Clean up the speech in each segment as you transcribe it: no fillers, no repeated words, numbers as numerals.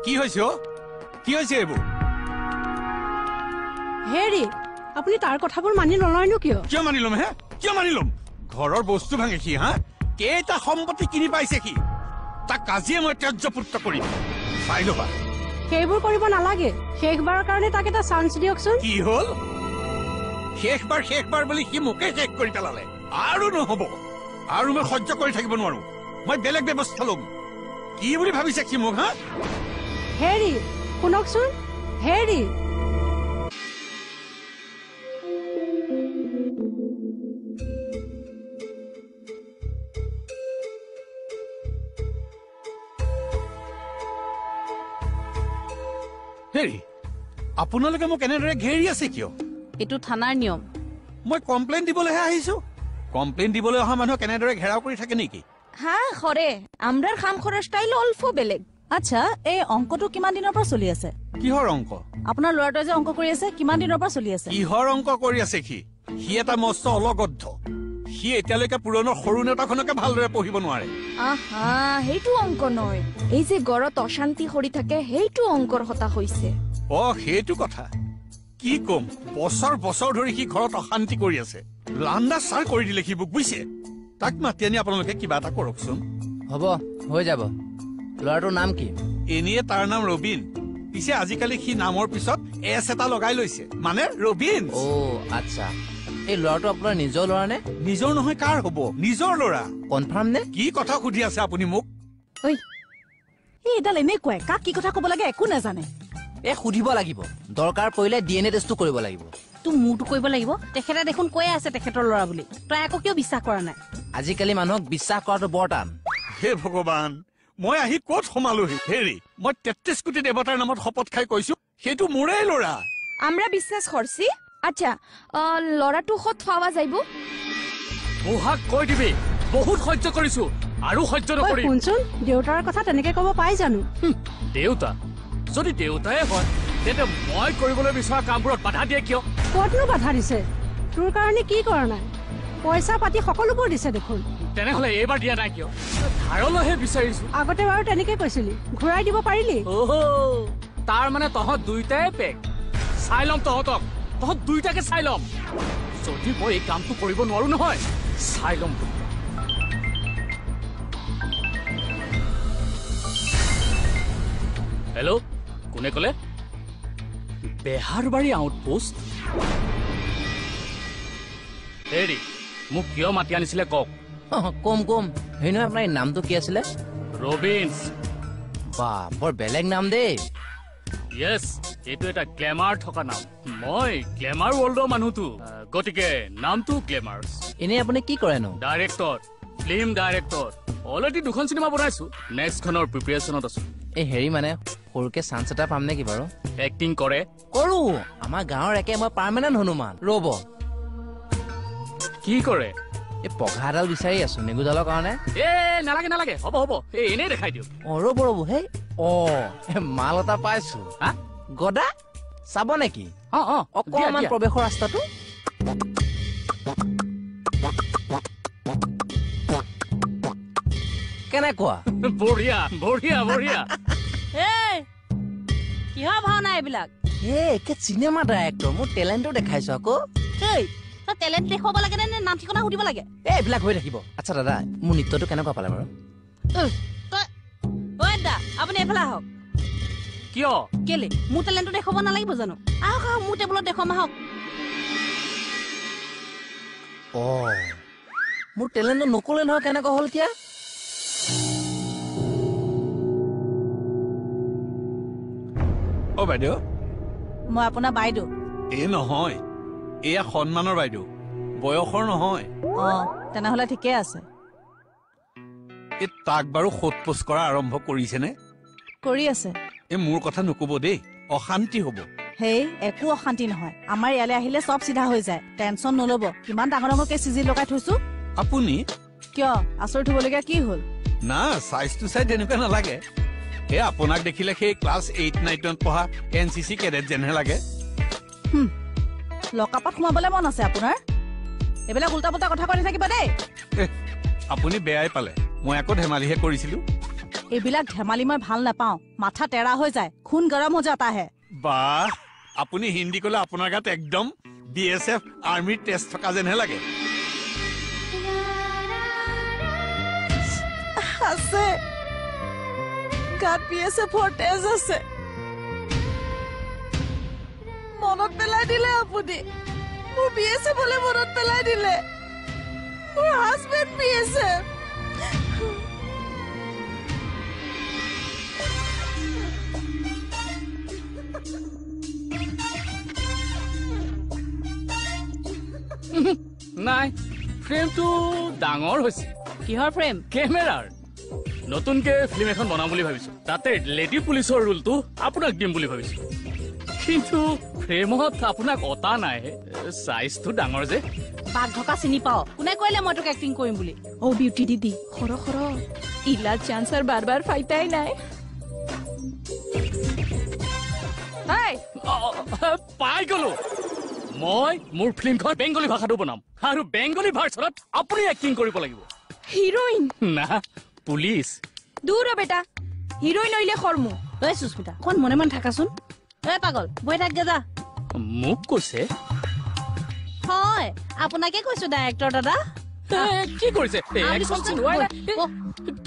কি হৈছে অ? কি হৈছে এইবোৰ? হেৰি, আপুনি তাৰ কথাবোৰ মানি নলয়নো কিয়? কিয় মানি ল'ম হে? কিয় মানি ল'ম? ঘৰৰ বস্তু ভাঙে সি। হা, কেইটা সম্পত্তি কিনি পাইছে সি? তাক আজিয়ে মই ত্যায্য পুত্ৰ কৰিম, চাই ল'বা। সেইবোৰ কৰিব নালাগে। শেষবাৰৰ কাৰণে তাক এটা চান্স দিয়কচোন। কি হ'ল? শেষবাৰ শেষবাৰ বুলি সি মোকে শেষ কৰি পেলালে। আৰু নহ'ব, আৰু মই সহ্য কৰি থাকিব নোৱাৰো। মই বেলেগ ব্যৱস্থা ল'ম। কি বুলি ভাবিছে সি মোক? হা, হেৰি শুনকচোন, হেৰি। হেৰি, আপোনালোকে মোক এনেদৰে ঘেৰি আছে কিয়? এইটো থানাৰ নিয়ম। মই কমপ্লেইন দিবলৈহে আহিছো। কমপ্লেইন দিবলৈ অহা মানুহক এনেদৰে ঘেৰাও কৰি থাকে নেকি? হা খৰে, আমৰাৰ কাম কৰাৰ ষ্টাইল অল্প বেলেগ। আচ্ছা, এই অংকটো কিমান দিনৰ পৰা চলি আছে? কিহৰ অংক? আপোনাৰ ল'ৰাটোৱে যে অংক কৰি আছে, কিমান দিনৰ পৰা চলি আছে? কিহৰ অংক কৰি আছে সি? সি এটা মস্ত অলগদ্ধ। সি এতিয়ালৈকে পুৰণৰ সৰু নেতাখনকে ভালদৰে পঢ়িব নোৱাৰে। আহা, সেইটো অংক নহয়। এই যে গড়ত অশান্তি কৰি থাকে, সেইটো অংকৰ কথা হৈছে। অ, সেইটো কথা। কি ক'ম, বছৰ বছৰ ধৰি সি ঘৰত অশান্তি কৰি আছে। লান্দা চাৰ কৰি দিলে সি মোক, বুজিছে? তাক মাতি আনি আপোনালোকে কিবা এটা কৰকচোন। হ'ব, হৈ যাব। ল'ৰাটোৰ নাম কি? এনেয়ে তাৰ নাম ৰবীন। পিছে আজিকালি সি নামৰ পিছত এছ এটা লগাই লৈছে, মানে ৰবীন। অ আচ্ছা, এই ল'ৰাটো আপোনাৰ নিজৰ ল'ৰা নে? নিজৰ নহয় কাৰ হ'ব, নিজৰ ল'ৰা। কনফাৰ্ম নে? কি কথা সুধি আছে আপুনি মোক? ঐ, এই এডাল এনেকুৱাই, কাক কি কথা ক'ব লাগে একো নাজানে। এই সুধিব লাগিব, দৰকাৰ পৰিলে DNA টেষ্টটো কৰিব লাগিব। তোৰ মূৰটো কৰিব লাগিব। তেখেতে দেখোন কৈয়ে আছে তেখেতৰ ল'ৰা বুলি, তই আকৌ কিয় বিশ্বাস কৰা নাই? আজিকালি মানুহক বিশ্বাস কৰাটো বৰ টান। হে ভগৱান, মই আহি ক'ত সোমালোহি? হেৰি, মই 33 কোটি দেৱতাৰ নামত শপত খাই কৈছো, সেইটো মোৰেই ল'ৰা। আমৰা বিশ্বাস কৰছি। আচ্ছা, ল'ৰাটো ক'ত পাৱা যাইব? বুঢ়াক কৈ দিবি, বহুত সহ্য কৰিছো, আৰু সহ্য নকৰিম। শুনচোন, দেউতাৰ কথা তেনেকে ক'ব পাই জানো? দেউতা যদি দেউতাই হয়, তেন্তে মই কৰিবলৈ বিচৰা কামবোৰত বাধা দিয়ে কিয়? ক'তনো বাধা দিছে? তোৰ কাৰণে কি কৰা নাই? পইচা পাতি সকলোবোৰ দিছে দেখোন। তেনেহ'লে এইবাৰ দিয়া নাই কিয়? ধাৰলৈহে বিচাৰিছো। আগতে বাৰু তেনেকে কৈছিলি, ঘূৰাই দিব পাৰিলি? অ', তাৰ মানে তহঁত দুইটাই পেক। চাই ল'ম তহঁতক, তহঁত দুইটাকে চাই ল'ম। যদি মই এই কামটো কৰিব নোৱাৰো নহয়, চাই ল'ম। হেল্ল', কোনে ক'লে? বেহাৰবাৰী আউটপোষ্ট। হেৰি, মোক কিয় মাতি আনিছিলে কওক? কম কম। হেৰি নহয়, আপোনাৰ নামটো কি আছিলে? ৰবিনছ। বা, বৰ বেলেগ নাম দেই। য়েছ, এইটো এটা গ্লেমাৰ থকা নাম। মই গ্লেমাৰ ৱৰ্ল্ডৰ মানুহটো, গতিকে নামটো গ্লেমাৰ্ছ। এনেই আপুনি কি কৰেনো? Director, film director. অলৰেডি 2খন চিনেমা বনাইছো, নেক্সটখনৰ প্ৰিপেৰেশ্যনত আছো। এই হেৰি, মানে সৰুকে চান্স এটা পাম নেকি বাৰু? এক্টিং কৰে? কৰো, আমাৰ গাঁৱৰ একে মই পাৰ্মানেণ্ট হনুমান। ৰ'ব, কি কৰে? এই পঘা এডাল বিচাৰি আছো নেগুডালৰ কাৰণে। এ নালাগে নালাগে, হ'ব হ'ব, এই এনেই দেখাই দিয়ক। অ ৰ'ব ৰ'ব, সেই অ মাল এটা পাইছো। হা, গদা চাব নেকি? অ অ, অকণমান প্ৰৱেশৰ ৰাস্তাটো। কেনেকুৱা? বঢ়িয়া বঢ়িয়া বঢ়িয়া। এই কিহৰ ভাওনা এইবিলাক? এই একে চিনেমা ডাইৰেক্টৰ, মোৰ টেলেণ্টটো দেখাইছো আকৌ। এই তই টেলেণ্ট দেখুৱাব লাগে নে নাম ঠিকনা সুধিব লাগে? এই এইবিলাক হৈ থাকিব। আচ্ছা দাদা, মোৰ নৃত্যটো কেনেকুৱা পালে বাৰু? তই ঐ দা, আপুনি এইফালে আহক। কিয়? কেলে মোৰ টেলেণ্টটো দেখুৱাব নালাগিব জানো? আহক আহক, মোৰ টেবুলত দেখুৱাম, আহক। অ, মোৰ টেলেণ্টটো নকলে নহয়, কেনেকুৱা হ'ল এতিয়া? অ বাইদেউ। মই আপোনাৰ বাইদেউ। এই নহয়, এয়া সন্মানৰ বাইদেউ, বয়সৰ নহয়। অ, তেনেহ'লে ঠিকে আছে। এই তাক বাৰু সোধ পোছ কৰা আৰম্ভ কৰিছেনে? কৰি আছে। এই মোৰ কথা নকব দেই, অশান্তি হ'ব। হেই, একো অশান্তি নহয়, আমাৰ ইয়ালৈ আহিলে চব চিধা হৈ যায়। টেনচন নল'ব, কিমান ডাঙৰ ডাঙৰকে চিজি লগাই থৈছো। আপুনি কিয় আচৰিত হ'বলগীয়া কি হ'ল? না, চাইজটো চাই তেনেকুৱা নালাগে। এই আপোনাক দেখিলে সেই ক্লাছ 8 9ত পঢ়া NCC cadet যেনহে লাগে। লকআপত সোমাবলৈ মন আছে আপোনাৰ? এইবিলাক উল্টা পুল্টা কথা কৈ নাথাকিব দেই। আপুনি বেয়াই পালে, মই আকৌ ধেমালিহে কৰিছিলো। এইবিলাক ধেমালি মই ভাল নাপাওঁ, মাথা টেৰা হৈ যায়, খুন গৰম হৈ যাতা হে। বাহ, আপুনি হিন্দী ক'লে আপোনাৰ গাত একদম BSF আৰ্মিৰ টেষ্ট থকা যেনহে লাগে। আছে, গাত BSFৰ তেজ আছে। মনত পেলাই দিলে আপুনি, মোৰ BSFলৈ মনত পেলাই দিলে। মোৰ হাজবেণ্ড BSF। নাই, ফ্ৰেমটো ডাঙৰ হৈছে। কিহৰ ফ্ৰেম? কেমেৰাৰ। নতুনকে ফিল্ম এখন বনাম বুলি ভাবিছো, তাতে লেডি পুলিচৰ ৰোলটো আপোনাক দিম বুলি ভাবিছো। কিন্তু ফ্ৰেমত আপোনাক অতা নাই, চাইজটো ডাঙৰ যে। বাঘ ঢকা চিনি পাও, কোনে কৈলে মই তোক এক্টিং কৰিম বুলি? অ বিউটি দিদি, সৰ সৰ, ইলা চান্স আৰু বাৰ বাৰ ফাইতাই নাই। পাই গলো মই, মোৰ ফিল্মখন বেংগলী ভাষাটো বনাম আৰু বেংগলী ভাৰ্চনত আপুনি এক্টিং কৰিব লাগিব। হিৰোইন? না, পুলিচ। দূৰ বেটা, হিৰোইন হইলে খৰমু। ঐ সুস্মিতা, অকণ মনে মনে থাকাচোন। ঐ পাগল, বহি থাকগে যা। মোক কৈছে? হয়, আপোনাকে কৈছো ডাইৰেক্টৰ দাদা। কি কৰিছে?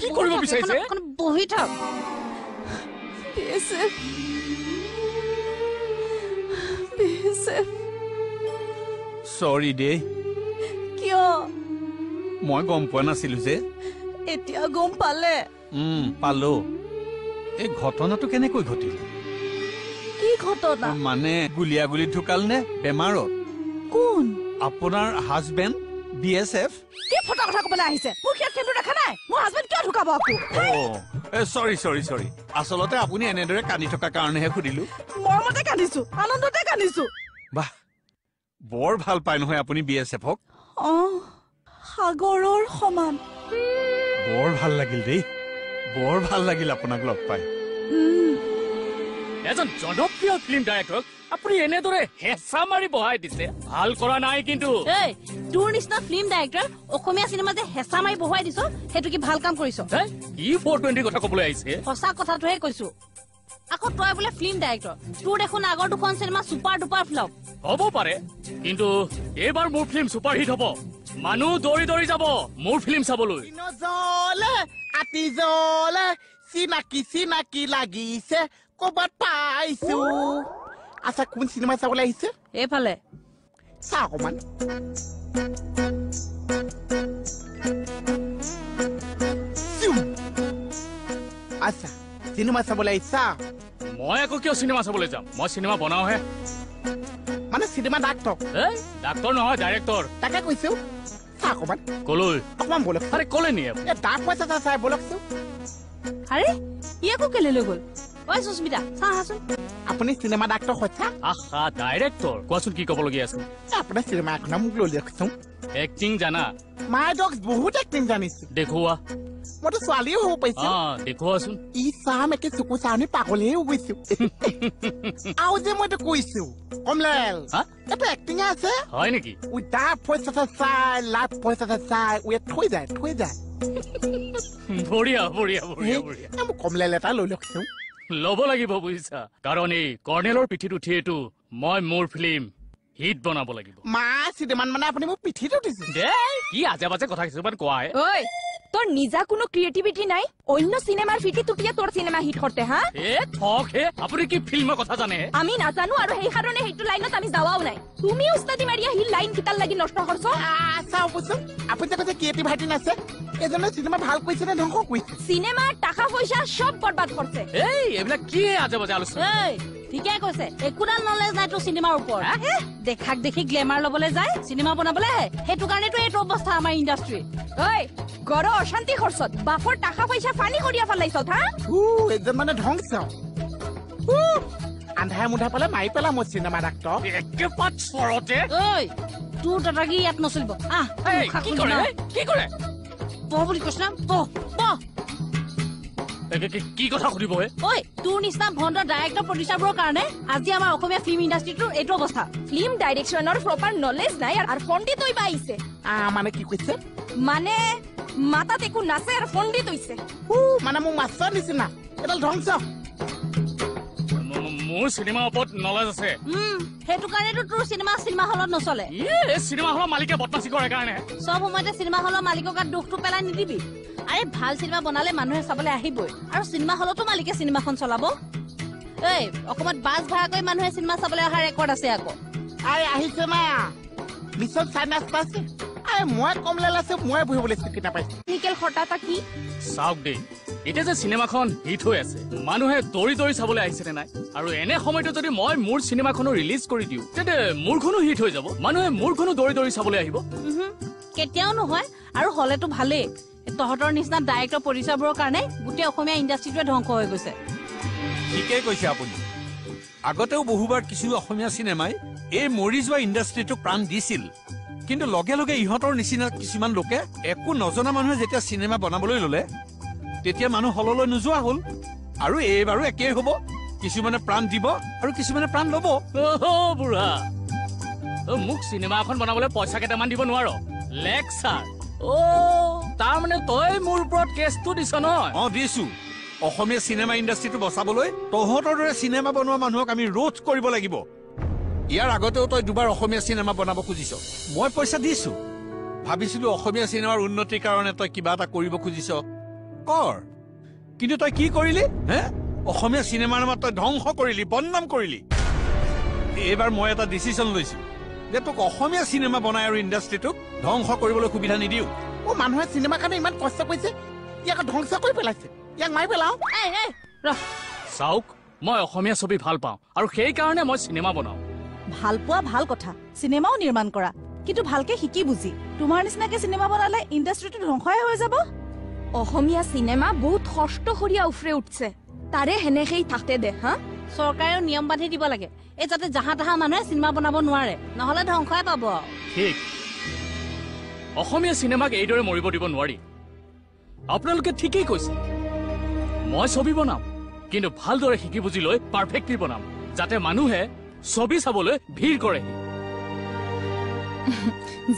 কি কৰিব বিচাৰিছে? বহি থাক। চৰি দেই। কিয়? মই গম পোৱা নাছিলো যে। এতিয়া গম পালে? পালো। এই ঘটনাটো কেনেকৈ ঘটিল? কি ঘটনা? মানে গুলীয়াগুলীত ঢুকাল নে বেমাৰত? কোন? আপোনাৰ হাজবেণ্ড BSF। কি ফটা কথা ক'বলৈ আহিছে? মোৰ ইয়াত ফ্ৰেমটো দেখা নাই? মোৰ হাজবেণ্ড কিয় ঢুকাব আকৌ? চৰি চৰি চৰি, আচলতে আপুনি এনেদৰে কান্দি থকাৰ কাৰণেহে সুধিলো। মৰমতে কান্দিছো, আনন্দতে কান্দিছো। বাহ, বৰ ভাল পায় নহয় আপুনি BSFক? অ, সাগৰৰ সমান। বৰ ভাল লাগিল দেই, বৰ ভাল লাগিল আপোনাক লগ পাই। এজন জনপ্ৰিয় ফিল্ম ডাইৰেক্টৰক আপুনি এনেদৰে হেঁচা মাৰি বহাই দিছে, ভাল কৰা নাই কিন্তু। এই তোৰ নিচিনা ফিল্ম ডাইৰেক্টৰ অসমীয়া চিনেমা যে হেঁচা মাৰি বহুৱাই দিছ, সেইটো কি ভাল কাম কৰিছ? কি 420 কথা ক'বলৈ আহিছে? সঁচা কথাটোহে কৈছো। আকৌ তই বোলে ফিল্ম ডাইৰেক্টৰ, তোৰ দেখোন আগৰ দুখন চিনেমা ছুপাৰ ডুপাৰ ফ্লপ। হ'ব পাৰে, কিন্তু এইবাৰ মোৰ ফিল্ম ছুপাৰ হিট হ'ব। মানুহ দৌৰি দৌৰি যাব মোৰ ফিল্ম চাবলৈ। চিনাকি চিনাকি লাগিছে, ক'ৰবাত পাইছো। আচ্ছা, কোন চিনেমা চাবলৈ আহিছে? এইফালে চা অকণমান। আচ্ছা, চিনেমা চাবলৈ আহিছা? মই আকৌ কিয় চিনেমা চাবলৈ যাম? মই চিনেমা বনাওহে। মানে চিনেমা ডাক্তৰ? ডাক্তৰ নহয়, ডাইৰেক্টৰ। তাকে কৈছো, চা অকণমান। কলৈ? অকণমান বলক। আৰে কলে নি? এই ডাক পইচা চাই বলকচোন। আৰে ই আকৌ কেলে লৈ গ'ল? ঐ সুস্মিতা, চা আহাচোন। আপুনি চিনেমা ডাক্তৰ সঁচা? আহা, ডাইৰেক্টৰ। কোৱাচোন কি ক'বলগীয়া আছে? আপোনাৰ চিনেমা এখন মোক লৈ দিয়কচোন। এক্টিং জানা? মাই ডগছ, বহুত এক্টিং জানিছো। দেখুওৱা। মইতো ছোৱালীও হ'ব পাৰিছো। দেখুওৱাচোন। ই চাম একে চকু চাৱনি পাগলেই হৈ গৈছো। আৰু যে মইতো কৈছো কমলেল, এইটো এক্টিং আছে। হয় নেকি? উই দা পইচা চাই, লাভ পইচা চাই, উই থৈ যায়, থৈ যায়। বঢ়িয়া বঢ়িয়া বঢ়িয়া বঢ়িয়া। মোক কমলেল এটা লৈ লওকচোন। ল'ব লাগিব বুজিছা, কাৰণ এই কৰ্ণেলৰ পিঠিত উঠিয়েতো মই মোৰ ফিল্ম হিট বনাব লাগিব। মা চিনেমান মানে আপুনি মোৰ পিঠিত উঠিছে। দেই, কি আজে বাজে কথা কিছুমান কোৱা। ঐ, তোৰ নিজা কোনো ক্ৰিয়েটিভিটি নাই, অন্য চিনেমাৰ ফিটি টুটিয়ে তোৰ চিনেমা হিট কৰতে। হা, এ থক হে, আপুনি কি ফিল্মৰ কথা জানে? আমি নাজানো, আৰু সেইকাৰণে সেইটো লাইনত আমি যাৱাও নাই। তুমি উস্তাদি মাৰিয়া সি লাইন কিতাল লাগি নষ্ট কৰছ। চাওকচোন, আপুনি যে কৈছে ক্ৰিয়েটিভিটি নাছে, এজনে চিনেমা ভাল কৰিছে নে ধ্বংস কৰিছে? চিনেমাৰ টাকা পইচা চব বৰবাদ কৰিছে। এই এইবিলাক কি আজে বাজে আলোচনা? এই ঠিকে কৈছে, একোডাল নলেজ নাই তোৰ চিনেমাৰ ওপৰত। দেখাক দেখি গ্লেমাৰ ল'বলৈ যায় চিনেমা বনাবলৈ আহে, সেইটো কাৰণেতো এইটো অৱস্থা আমাৰ ইণ্ডাষ্ট্ৰী। ঐ, গড় অশান্তি খৰচত বাপৰ টাকা পইচা ফানি কৰিয়া পেলাইছত। হা, এজন মানে ধ্বংস। আন্ধাৰ মুন্ধাৰ পালে মাৰি পেলা মোৰ চিনেমা ডাক্তৰ। একেপাত চৰতে। ঐ, তোৰ দাদাগিৰি ইয়াত নচলিব। আহ, কি কৰে? কি কৰে? বহ বুলি কৈছ না, বহ বহ। কি কথা সুধিব হে? ঐ, তোৰ নিচিনা ভণ্ড ডাইৰেক্টৰ প্ৰডিউচাৰবোৰৰ কাৰণে আজি আমাৰ অসমীয়া ফিল্ম ইণ্ডাষ্ট্ৰিটোৰ এইটো অৱস্থা। ফিল্ম ডাইৰেকশ্যনৰ প্ৰপাৰ নলেজ নাই আৰু ফণ্ডিত তই পাইছে। মানে কি কৈছে? মানে মাথাত একো নাছে আৰু পণ্ডিত হৈছে। মানে মোৰ মাছৰ নিচিনা এডাল ধ্বংস। মোৰ চিনেমাৰ ওপৰত নলেজ আছে। সেইটো কাৰণেতো তোৰ চিনেমা চিনেমা হলত নচলে। চিনেমা হলৰ মালিকে বদমাচি কৰে কাৰণে। চব সময়তে চিনেমা হলৰ মালিকৰ গাত দুখটো পেলাই নিদিবি। আৰে ভাল চিনেমা বনালে মানুহে চাবলৈ আহিবই, আৰু চিনেমা হলতো মালিকে চিনেমাখন চলাব। এই অসমত বাছ ভাড়া কৰি মানুহে চিনেমা চাবলৈ অহা ৰেকৰ্ড আছে আকৌ। আৰে আহিছে না মিছন চাইনাছ পাইছে। আৰে মই কমলাল আছে, মই বহিবলৈ চিটি নাপাইছো। নিকেল খটাটা কি চাওক দেই, এতিয়া যে চিনেমাখন হিট হৈ আছে, মানুহে দৌৰি দৌৰি চাবলৈ আহিছে নে নাই? আৰু এনে সময়তে যদি মই মোৰ চিনেমাখনো ৰিলিজ কৰি দিওঁ, তেন্তে মোৰখনো হিট হৈ যাব, মানুহে মোৰখনো দৌৰি দৌৰি চাবলৈ আহিব। কেতিয়াও নহয়। আৰু হলেতো ভালেই, তহঁতৰ নিচিনা ডাইৰেক্টৰ প্ৰডিউচাৰবোৰৰ কাৰণে গোটেই অসমীয়া ইণ্ডাষ্ট্ৰিটোৱে ধ্বংস হৈ গৈছে। ঠিকেই কৈছে আপুনি। আগতেও বহুবাৰ কিছু অসমীয়া চিনেমাই এই মৰি যোৱা ইণ্ডাষ্ট্ৰিটোক প্ৰাণ দিছিল, কিন্তু লগে লগে ইহঁতৰ নিচিনা কিছুমান লোকে একো নজনা মানুহে যেতিয়া চিনেমা বনাবলৈ ললে, তেতিয়া মানুহ হললৈ নোযোৱা হ'ল। আৰু এইবাৰো একেই হ'ব, কিছুমানে প্ৰাণ দিব আৰু কিছুমানে প্ৰাণ ল'ব। বুঢ়া, মোক চিনেমা এখন বনাবলৈ পইচা কেইটামান দিব নোৱাৰ? লেকচাৰ। অ', তাৰমানে তই মোৰ ওপৰত কেছটো দিছ নহয়? অ দিছো। অসমীয়া চিনেমা ইণ্ডাষ্ট্ৰিটো বচাবলৈ তহঁতৰ দৰে চিনেমা বনোৱা মানুহক আমি ৰোধ কৰিব লাগিব। ইয়াৰ আগতেও তই দুবাৰ অসমীয়া চিনেমা বনাব খুজিছ, মই পইচা দিছো। ভাবিছিলো অসমীয়া চিনেমাৰ উন্নতিৰ কাৰণে তই কিবা এটা কৰিব খুজিছ, কৰ। কিন্তু তই কি কৰিলি হে? অসমীয়া চিনেমাৰ নামত তই ধ্বংস কৰিলি, বদনাম কৰিলি। এইবাৰ মই এটা ডিচিশ্যন লৈছো যে তোক অসমীয়া চিনেমা বনাই আৰু ইণ্ডাষ্ট্ৰিটোক ধ্বংস কৰিবলৈ সুবিধা নিদিওঁ। অ মানুহে চিনেমাৰ কাৰণে ইমান কষ্ট কৰিছে, ইয়াক ধ্বংস কৰি পেলাইছে, ইয়াক মাৰি পেলাও। চাওক, মই অসমীয়া ছবি ভাল পাওঁ আৰু সেইকাৰণে মই চিনেমা বনাওঁ। ভাল পোৱা ভাল কথা, চিনেমাও নিৰ্মাণ কৰা, কিন্তু ভালকে শিকি বুজি। তোমাৰ নিচিনাকে চিনেমা বনালে ইণ্ডাষ্ট্ৰিটো ধ্বংসই হৈ যাব। অসমীয়া চিনেমা বহুত কষ্ট কৰিয়া উফৰে উঠছে, তাৰে সেনেকেই থাকতে দে। হা, চৰকাৰেও নিয়ম বান্ধি দিব লাগে, এই যাতে জাহা তাহা মানুহে চিনেমা বনাব নোৱাৰে, নহলে ধ্বংসই পাব। ঠিক, অসমীয়া চিনেমাক এইদৰে মৰিব দিব নোৱাৰি। আপোনালোকে ঠিকেই কৈছে। মই ছবি বনাম, কিন্তু ভালদৰে শিকি বুজি লৈ পাৰফেক্টলি বনাম, যাতে মানুহে ছবি চাবলৈ ভিৰ কৰে।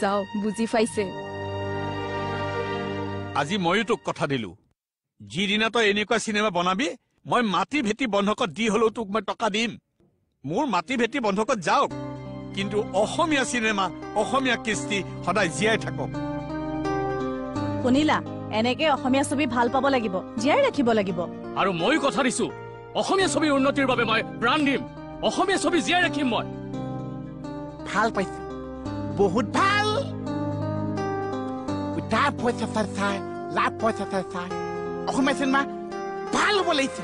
যাও, বুজি পাইছে। আজি ময়ো তোক কথা দিলো, যিদিনা তই এনেকুৱা চিনেমা বনাবি, মই মাটি ভেটি বন্ধকত দি হলেও তোক মই টকা দিম। মোৰ মাটি ভেটি বন্ধকত যাওক, কিন্তু অসমীয়া চিনেমা, অসমীয়া কৃষ্টি সদায় জীয়াই থাকক। শুনিলা, এনেকে অসমীয়া ছবি ভাল পাব লাগিব, জীয়াই ৰাখিব লাগিব। আৰু ময়ো কথা দিছো, অসমীয়া ছবিৰ উন্নতিৰ বাবে মই প্ৰাণ দিম, অসমীয়া ছবি জীয়াই ৰাখিম মই। ভাল পাইছো, বহুত ভাল। পইচা চাই চাই লাভ পইচা চাই চাই অসমীয়া চিনেমা ভাল হ'ব লাগিছে।